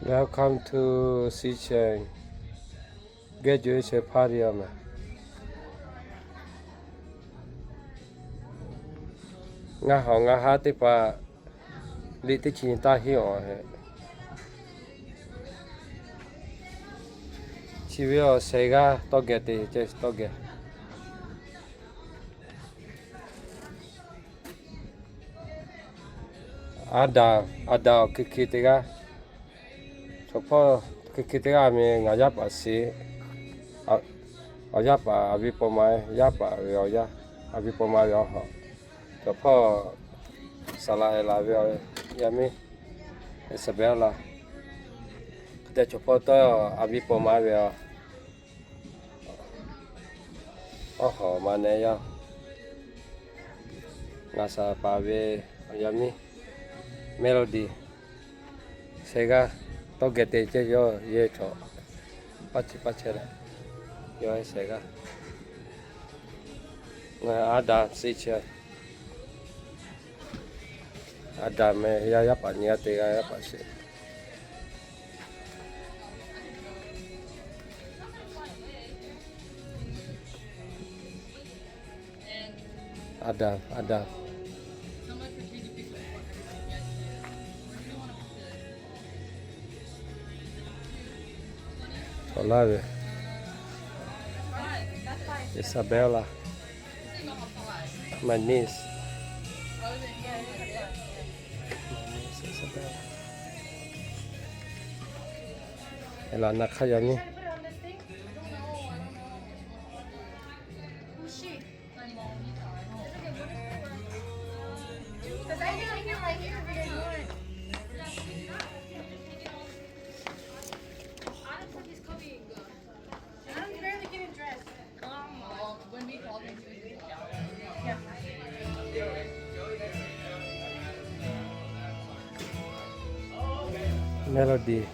Welcome to Sichuan graduation party a meh. Ngaˬ hawˬ ngaˬ haˉ teˇ hpaˍ liꞈ teˇ chi nyi taˇ hiˉ awˬ heˆ. Chi ve awˬ shehˍ g'aˇ tawˇ geh te ceh tawˇ geh. Aˍdanˍ, Aˍdanˍ awˬ hkui hkui teˇ g'aˇ, chaw hpawˇ hkui hkui teˇ g'aˇ mi ngaˬ yaˇ paˍ shiˍ. Awˬ yaˇ paˍ, aˬ viˉ paw ma yaˇ paˍ ve awˬ yaˇ, aˬ viˉ paw ma ve awˬ hawˬ. Chaw hpawˇ saˍ laˍ eˍ laˬ ve awˬ yaˇ miˇ Isabella. Hk'e te chaw hpawˇ tawˇ aˬ viˉ paw ma ve awˬ hawˬ ma neh yaˇ. Ngaˬ saˍ paˍ ve awˬ yaˇ miˇ Melody. Shehˍ g'aˇ tawˇ geh te ceh yawˇ yehˇ chaw paˇ chi paˇ chehˇ leh, yawˇ shehˍ g'aˇ. Aˍdanˍ shiˍ chehˇ. Aˍdanˍ meh yaˇ yaˇ paˍ nyi g'aˇ teˇ g'aˇ yaˇ paˍ shiˍ. Aˍdanˍ, Aˍdanˍ. Chaw laˇ ve Isabella, my niece. Eˍlaˍ na hk'aˇ yaˇ miˇ. Melody,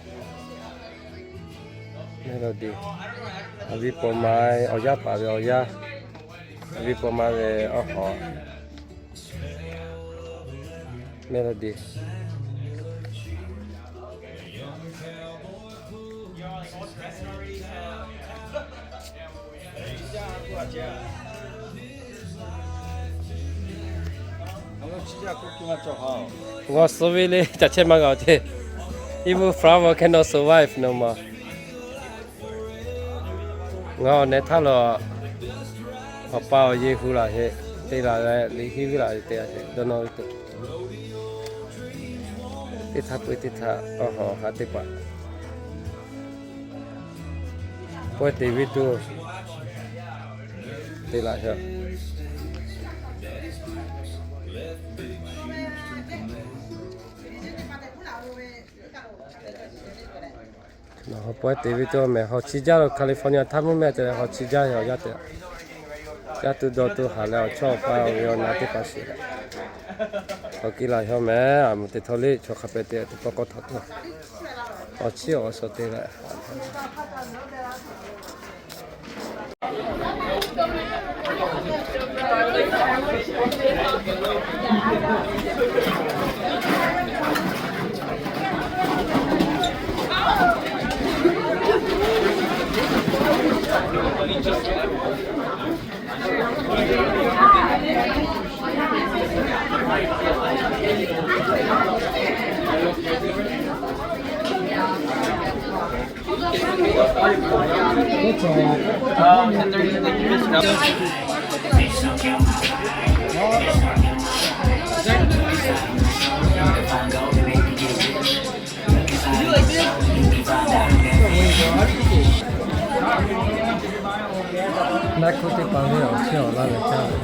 Melody, aˬ viˉ paw ma, awˬ yaˇ paˍ ve awˬ yaˇ, aˬ viˉ paw ma ve awˬ hawˬ, Melody. G'aw suh ve le, caˬ chehˇ maˇ g'a-oˬ ce. Even flower cannot survive no more. Ngaˬ awˬ neh htaˇ lo, awˬ pa awˬ yehˬ hu laˬ heˆ, te laˬ leh liꞈ henˇ ve laˬ te laˬ heˆ dawˇ nawˇ ve tuˬ. Teˇ htaˇ peuˬ teˇ htaˇ awˬ hawˬ haꞈ teˇ hpaˍ pawehˇ te ve tuˬ te laˬ heˆ. Nawˬ hui pawehˇ te ve teˇ meh hawˬ chi jaˇ lo California htaˇ mvuhˇ meh te leh hawˬ chi jaˇ ve awˬ yaˇ te. Yaˇ tuˬ dawˇ tuˬ haˍ leh awˬ chawˇ awˬ pa awˬ ve awˬ na teˇ hpaˍ shiˍ leh, hawˬ kiˇ laˬ heˆ meh. Aˬ mvuh teˇ htawˇ le chaw hk'a pehꞈ te teˇ pawˆ k'awˇ htaꞈ tuˬ awˬ chiˇ awˬ shaw te leh Naˆ hkuˇ teˇ hpaˍ ve awˬ chiˇ awˬ laˇ ve caˇ ve.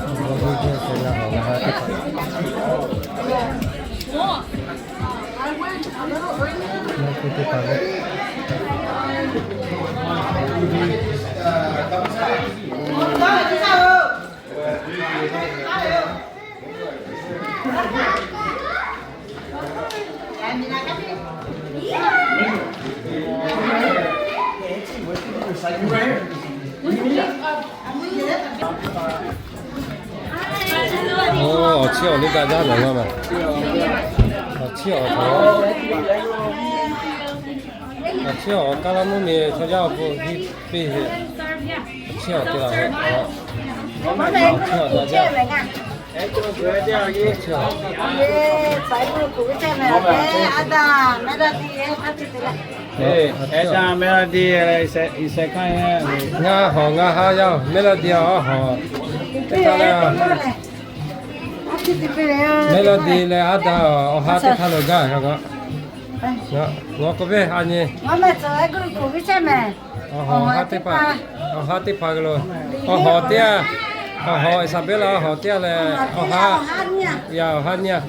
Awˬ g'uˇ g'uˇ te g'a hawˬ g'a ha teˇ hpaˍ. Naˆ hkuˇ teˇ hpaˍ ve. Oˇ, awˬ chiˇ awˬ liˇ daꞈ jaˇ mehˍ laˇ mehˍ. Awˬ chiˉ awˬ, awˬ chiˉ awˬ, Kaˉ laˇ mvuhˇ miˬ chaw yaˇ awˬ pon hiˆ piˇ heˆ. Awˬ chiˉ awˬ te laˬ heˆ. Awˬ chiˉ awˬ, ngaˇ hawˬ ngaˇ haˉ yaˇ, Melody awˬ hawˬ teˇ hpaˍ leh, Melody leh aˉ daꞈ awˬ ha teˇ hpaˍ lo gaˇ k'o, ngaˬ k'oˆ ve a nyi, awˬ ha teˇ hpaˍ, awˬ ha teˇ hpaˍ lo, awˬ hawˬ teˇ, awˬ hawˬ Isabella awˬ hawˬ teˇ g'aˇ leh, awˬ ha, ya awˬ ha nyi a.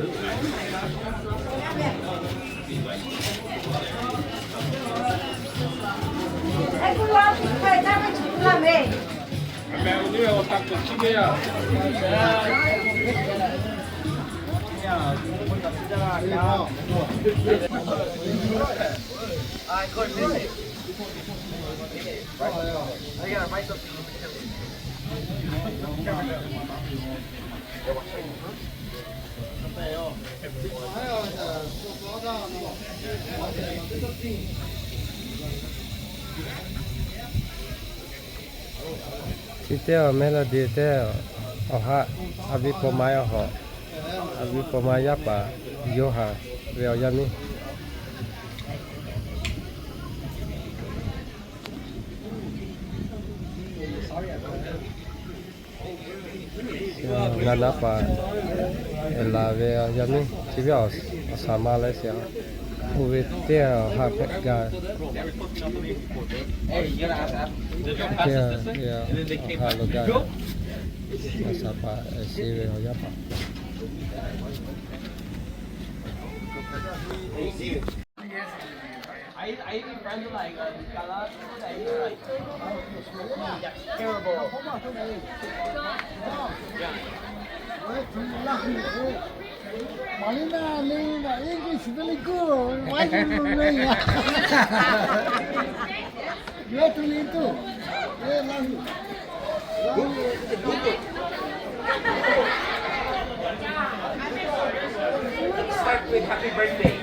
Chi teˇ Melody teˇ, awˬ ha, a viˉ paw ma awˬ hawˬ, a viˉ paw ma yaˇ paˍ Yoˇhanˬ ve awˬ yaˇ miˇ. Ngaˬ naˍ paˍ laˬ ve yaˇ miˇ chi ve awˬ shaˍ ma leh shiˍ, oˇ ve teˇ awˬ ha hpehꞈ gaˇ. Teˇ awˬ ha lo gaˇ. Awˬ shaˍ paˍ shiˍ ve awˬ yaˇ paˍ. Start with happy birthday.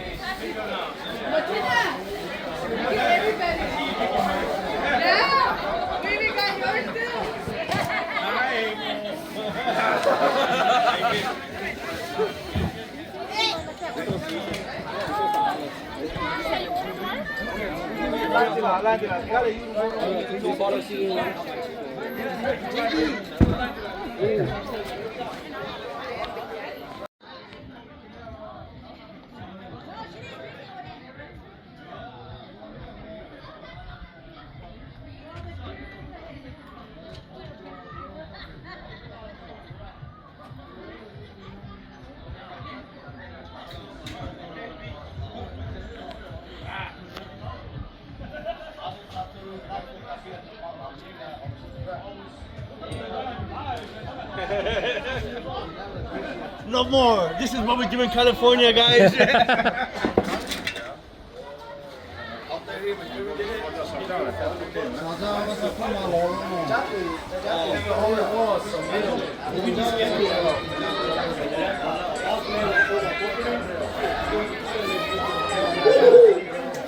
No more. This is what we do in California, guys.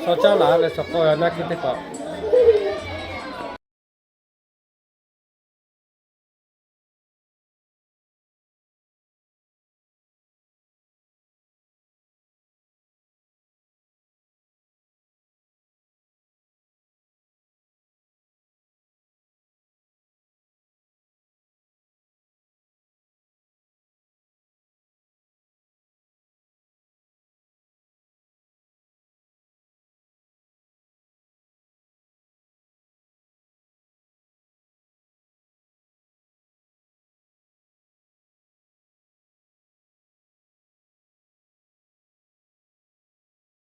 Sawˉ caˉ laˬ leh sawˉ k'awˇ yaꞈ naˆ hkiˇ teˇ hpaˍ.